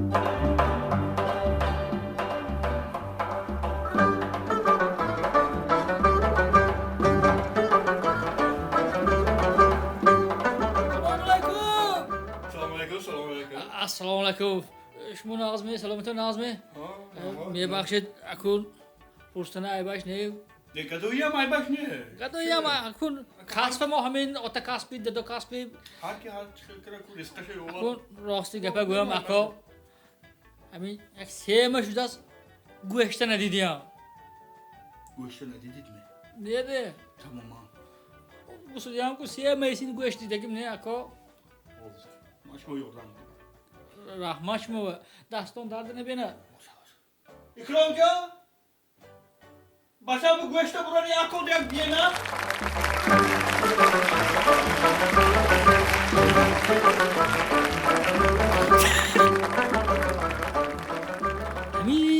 Салому алайкум. Салом алейкум, салом алейкум. Ассалому алайкум. Шумо нағзме, саломатон нағзме? Мебахшед, акун пурсана айбаш не. Не, гадоиам айбаш не. Гадоиам акун касба мо ҳамин ота касби, дадо касби. Ҳар ки ҳар чӣ кара ку ризқаша ёбад. Акун рости гапа гӯям, ако. Ҳамин як 3 моҳ шудааст, гӯшта надидиям. Гӯшта надидид ме? Не, не. Тамоман. Гусудиям ку 3 моҳ син гӯшт дидагим не, ако. Ман шумо ёрдам. Раҳмат шумо, дастон дарда набина. Икромҷон, бачаму гӯшта бурани ако як биена. Ҳамин